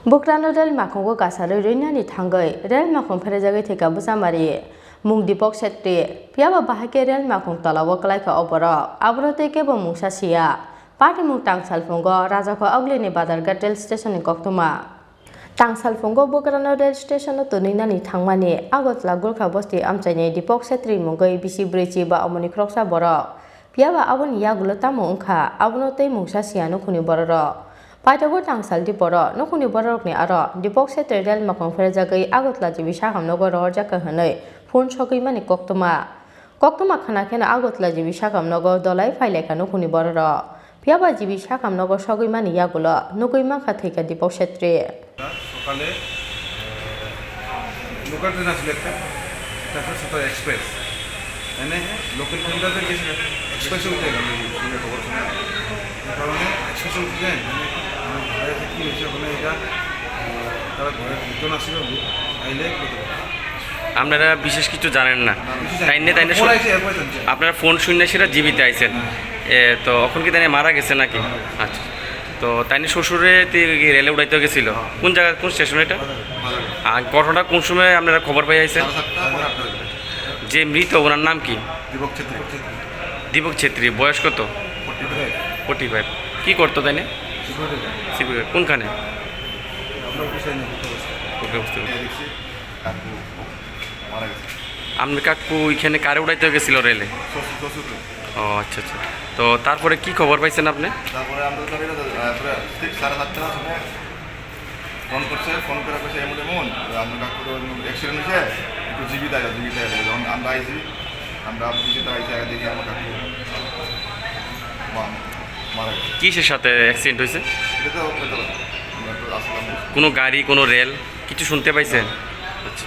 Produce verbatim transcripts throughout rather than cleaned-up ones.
Bukrano rel makhungo kasarwi rwinani thangwi rel makhung pherejagwi thwikha bwchamari mung Dipok Chetri. Phiyaba bahai khe rel makhung tolao kwlaikha o borok. Abono tei kebo mungsa siya. Patimung tangsalphungo Rajakho Aglini Badarghat rel stationni koktwma. Tangsalphungo Bukrano rel stationo twnwi nani thangmani Agartala Gulkha bosti amchaini Dipok Chetri mungwi bisi bwrwi chiba omoni khoroksa borok. Phiyaba aboni yagulo tamo wngkha, abono tei mungsa siya nukhungni bororok. Paithago tangsal diporo nukhungni bororokni aro Dipok Chetri rel makhung pherjagwi Agartala G B sakhamnogo rohorjakha hwnwi phone sogwimani koktwma. Koktwma khna kheno Agartala G B sakhamnogo dolai phailaikha nukhungni bororok. Phiyaba G B sakhamnogo sogwimani yagulo nugwi mankha thwikha Dipok Chetri. সকালে local train আসলে একটা, একটা আছে সেটা এক্সপ্রেস। মানে লোকাল ট্রেনটাতে গেছিল, এক্সপ্রেসে উঠে গেল। এই খবর শুনে, এই কারণে এক্সপ্রেসে উঠে যায়। মানে আমার ভাইয়ের সাথে কী হয়েছে ওখানে, এটা তারা ঘরে লোকজন আসছিল, আইলে বলতে পারবে। আপনারা বিশেষ কিছু জানেন না? তাইনে তাইনে ফোন আইছে, এরপরে জানছি। আপনারা ফোন শুনে সেটা জীবিত আইছেন। এ, তো এখন কি তাইনে মারা গেছে নাকি? আচ্ছা। তো তাইনে শ্বশুরে তি-, কি রেলে উঠাইতে গেছিল? কোন জায়গা, কোন স্টেশন এটা? আর ঘটনা কোন সময় আপনারা খবর পাই আইছেন? সাড়ে সাতটা, পৌনে আটটা বাজে। যে মৃত, ওনার নাম কি? দীপক ছেত্রী। দীপক ছেত্রী, বয়স কত? Forty five. Forty five. কি করতো তাইনে? Security guard. Security guard. কোনখানে? আমরা অফিসে নেই, বুঝতে পারছি। ওকে, বুঝতে পারছি। দেখছি, কাকু মারা গেছে। আপনার কাকু ওইখানে কারে উঠাইতে গেছিল রেলে? শ্বশুর, শ্বশুরকে। ও আচ্ছা, আচ্ছা। তো তারপরে কি খবর পাইছেন আপনি? তারপরে আমরা তো এটা, আহ, পুরো ঠিক সাড়ে সাতটার সময় ফোন করছে, ফোন করে কইছে, "এমন এমন, আপনার কাকুর অ্যাক্সিডেন্ট হয়েছে, একটু জীবিত আয়, জীবিত আয়।" যখন আমরা আইছি, আমরা জীবিত আইছি, আগে দেখি আমার কাকু মা-, মারা গেছে। কিসের সাথে অ্যাক্সিডেন্ট হয়েছে? এটা তো বলতে পারবো না। আমরা তো আসলাম। কোনো গাড়ি, কোনো রেল? কিছু শুনতে পাইছেন? আচ্ছা।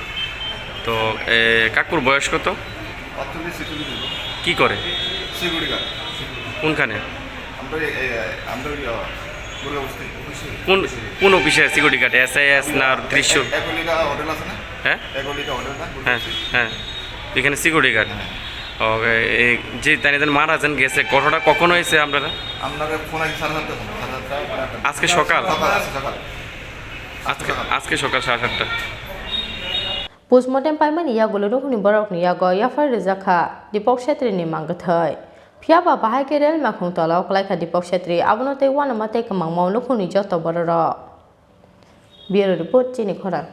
তো, এ, কাকুর বয়স কত? আটচল্লিশ, ছেচল্লিশ হইব। কি করে? Security guard. কোনখানে? আমরা এই, এই, আমরা ওই, আহ, দুর্গা বস্তি। কোন, কোন অফিসে security guard? S I S না ত্রিশূল? এক-, একলিকা হোটেল আছে না? হ্যাঁ? একলিকা হোটেল না? দুর্গা হ্যাঁ, বস্তি। হ্যাঁ। এখানে সিকিউরিটি গার্ড। হ্যাঁ। ওকে, এই যে তাই এজন মারা যান গেছে, ঘটনা কখন হয়েছে আপনারা? আপনারা ফোন আছে সাড়ে সাতটা, সাড়ে সাতটা, সাড়ে আটটা। আজকে সকাল? সকাল, আজকে সকাল। আজকে, আজকে সকাল সাড়ে সাতটা। Postmortem paimani yagulo nukhungni borokni yago yaphar rijak kha Dipok Chetrini mangkwthwi. Phiyaba bahai khe rel makhung tolao kwlaikha Dipok Chetri, abono tei uanama tei kwmangma o nukhungni joto bororok. Bureau Report, Chini Khorang.